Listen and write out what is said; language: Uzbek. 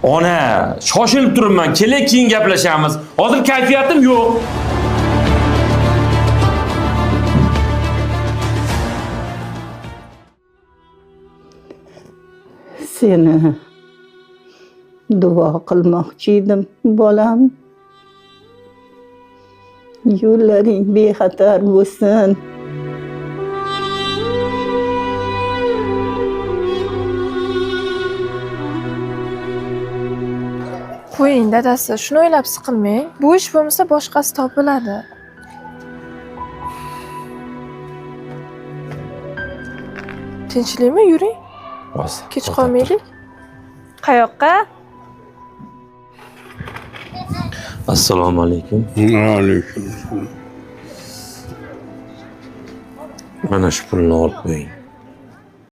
Ona, shoshilib turibman. Keling, keyin gaplashamiz. Hozir kayfiyatim yo'q. Seni duo qilmoqchi edim, bolam. Yo'llaring bexatar bo'lsin. Qo'ying dadasi, shuni o'ylab siqilmang. Bu ish bo'lmasa boshqasi topiladi. Tinchlikmi? Yuring. Rost. Kech qolmaylik. Qayoqqa? Assalomu alaykum. Alaykum. Mana shu pulni olib qo'ying.